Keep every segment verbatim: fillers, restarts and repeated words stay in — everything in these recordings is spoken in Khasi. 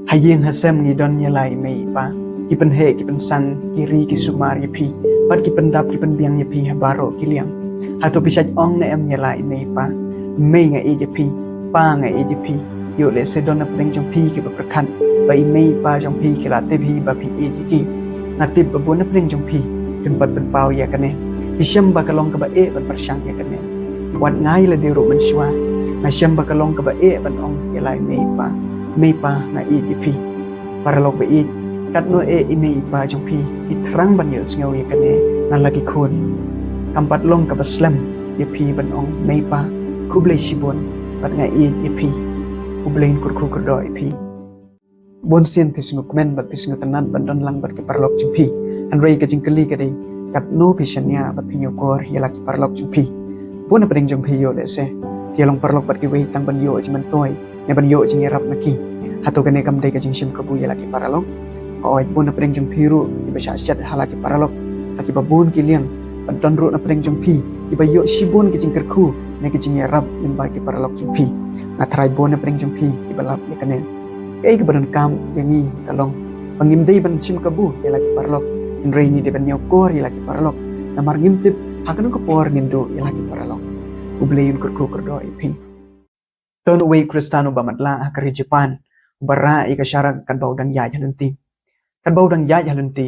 Ha ïing ha sem ngi don ïa la i mei i pa, ki pynheh ki pynsan, ki ri ki sumar ïa phi, bad ki pyndap ki pynbiang ïa phi ha baroh ki liang. Hato phi shait ong ne em ïa la i mei i pa, mei nga ïeit ïa phi, pa nga ïeit ïa phi. Ïoh leh se don na pdeng jong phi kiba pyrkhat ba i mei i pa jong phi ki la tip hi ba phi ïeit ïa ki. Nga tip ba bun na pdeng jong phi phim pat pynpaw ïa kane. Phi shem ba ka long kaba eh ban pyrshang ïa kane. Wat nga ïa lade ruh mynshuwa nga shem ba ka long kaba eh ban ong ïa la i mei i pa, mei i pa nga ïeit ïa phi. Paralok ba ïeit, katno eh i mei i pa jong phi ki thrang ban ïohsngew ïa kane na la ki khun. Kam pat long kaba slem ïa phi ban ong mei i pa, khublei shibun bad nga ïeit ïa phi. U Blei un kyrkhu kyrdoh ïa phi. Bun sien phi sngewkmen bad phi sngewtynnat ban don lang bad ki paralok jong phi. Hynrei ka jingkylli ka dei, katno phi shaniah bad phi ñiewkor ïa la ki paralok jong phi. Bun na pdeng jong phi ïoh leh se phi ïa long paralok bad kiwei tang ban ïoh jingmyntoi ne ban ïoh jingïarap na ki. Hato kane kam dei ka jingshim kabu ïa la ki paralok? Hooid, bun na pdeng jong phi ruh kiba shah shet ha la ki paralok ha kiba bun ki liang. Bad don ruh na pdeng jong phi kiba ïoh shibun ki jingkyrkhu ne ki jingïarap lyngba ki paralok jong phi. Nga tharai bun na pdeng jong phi kiba lap ïa kane. Kaei kaba donkam ïa ngi ka long ba ngim dei ban shim kabu ïa la ki paralok, hynrei ngi dei ban ñiewkor ïa la ki paralok. Namar ngim tip ha kano ka por ngin duh ïa la ki paralok. U Blei un kyrkhu kyrdoh ïa phi. Don uwei u Khristan uba matlah ha ka ri Japan, uba rah ïa ka sharak katba u dang ïaid ha lynti. Katba u dang ïaid ha lynti,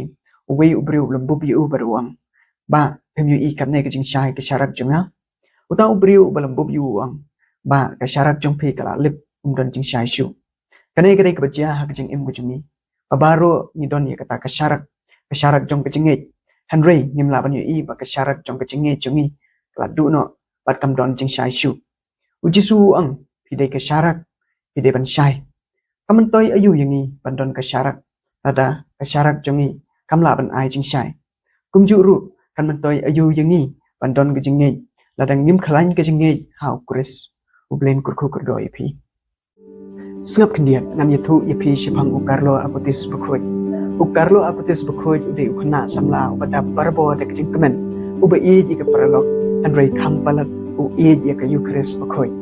uwei u briew u lyndet ïa u bad u ong, "Bah, phim ïohi katne ka jingshai ka sharak jong nga?" Uta u briew uba lyndet ïa u u ong, "Bah, ka sharak jong phi ka la lip, ym don jingshai shuh." Kane ka dei kaba jia ha ka jingim ka jong ngi. Ba baroh ngi don ïa kata ka sharak, ka sharak jong ka jingngeit. Hynrei ngim lah ban ïohi ba ka sharak jong ka jingngeit jong ngi ka la duh noh bad kam don jingshai shuh. U Jisu u ong, "Phi dei ka sharak, phi dei ban shai." Kam myntoi aïu ïa ngi ban don ka sharak lada ka sharak jong ngi kam lah ban ai jingshai? Kumjuh ruh kam myntoi aïu ïa ngi ban don ka jingngeit lada ngim khlaiñ ka jingngeit ha u Khrist? U Blei un kyrkhu kyrdoh ïa phi. Sngap khyndiat, ngan ïathuh ïa phi shaphang u Carlo Acutis bakhuid. U Carlo Acutis bakhuid u dei u khynnah samla uba dap barabor da ka jingkmen, uba ïeit ïa ki paralok, hynrei kham palat u ïeit ïa ka Eucharist bakhuid.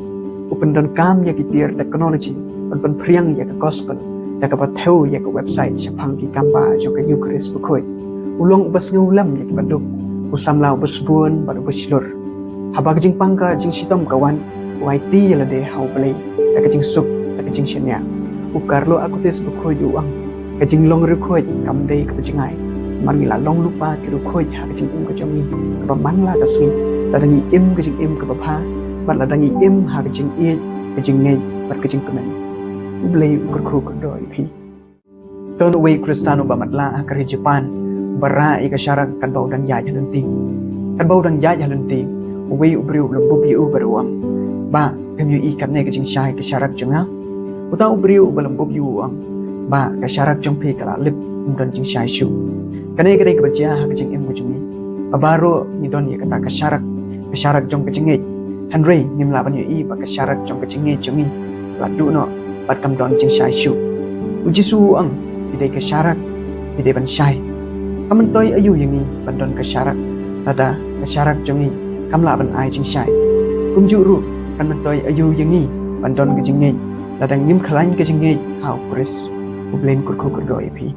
U pyndonkam ïa ki tiar technology ban pynphriang ïa ka gospel da kaba thew ïa ka website shaphang ki kambah jong ka Eucharist bakhuid. U long uba sngewlem ïa kiba duk, u samla uba sbun bad uba shlur. Haba ka jingpang ka jingshitom ka wan, u aiti ïa lade ha u Blei da ka jingsuk, da ka jingshaniah. U Carlo Acutis bakhuid u ong, ka jinglong riewkhuid kam dei kaba jngai. Namar ngi la long lypa ki riewkhuid ha ka jingim ka jong ngi kaba man la ka sngi, lada ngi im ka jingim kaba bha bad lada ngi im ha ka jingïeit, ka jingngeit bad ka jingkmen. U Blei un kyrkhu kyrdoh ïa phi. Don uwei u Khristan uba matlah ha ka ri Japan, uba rah ïa ka sharak katba u dang ïaid ha lynti. Katba u dang ïaid ha lynti, uwei u briew u lyndet ïa u bad u ong, "Bah, phim ïohi katne ka jingshai ka sharak jong nga?" Uta u briew uba lyndet ïa u u ong, "Bah, ka sharak jong phi ka la lip, ym don jingshai shuh." Kane ka dei kaba jia ha ka jingim ka jong ngi. Ba baroh ngi don ïa kata ka sharak, ka sharak jong ka jingngeit. Hynrei ngim lah ban ïohi ba ka sharak jong ka jingngeit jong ngi ka la duh noh bad kam don jingshai shuh. U Jisu u ong, "Phi dei ka sharak, phi dei ban shai." Kam myntoi aïu ïa ngi ban don ka sharak lada ka sharak jong ngi kam lah ban ai jingshai? Kumjuh ruh kam myntoi aïu ïa ngi ban don ka jingngeit lada ngim khlaiñ ka jingngeit ha u Khrist? U Blei un kyrkhu kyrdoh ïa phi.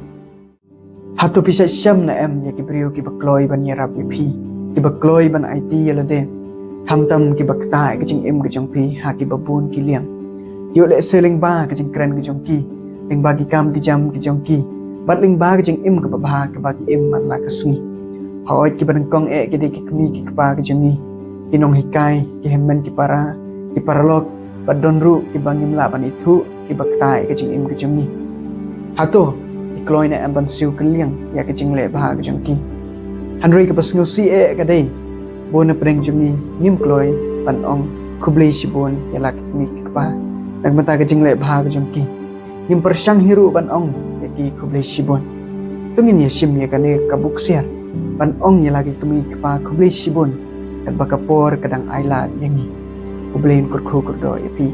Hato phi shait shem ne em ïa ki briew kiba kloi ban ïarap ïa phi, kiba kloi ban aiti ïa lade, khamtam kiba ktah ïa ka jingim ka jong phi ha kiba bun ki liang? Ïoh lehse lyngba ka jingkren ka jong ki, lyngba ki kam ki jam ki jong ki, bad lyngba ka jingim kaba bha kaba ki im man la ka sngi. Hooid, kiba nyngkong eh ki dei ki kmie ki kpa ki jong ngi, ki nonghikai, ki hynmen ki para, ki paralok, bad don ruh kiba ngim lah ban ithuh, kiba ktah ïa ka jingim ka jong ngi. Hato ki kloi ne em ban siew kylliang ïa ka jingleh bha ka jong ki? Hynrei kaba sngewsih eh ka dei, bun na pdeng jong ngi ngim kloi ban ong khublei shibun ïa la ki kmie ki kpa na ka bynta ka jingleh bha ka jong ki. Ngim pyrshang hi ruh ban ong ïa ki khublei shibun. To ngin ïa shim ïa kane ka buksiar ban ong ïa la ki kmie ki kpa khublei shibun katba ka por ka dang ailad ïa ngi. U Blei un kyrkhu kyrdoh ïa phi.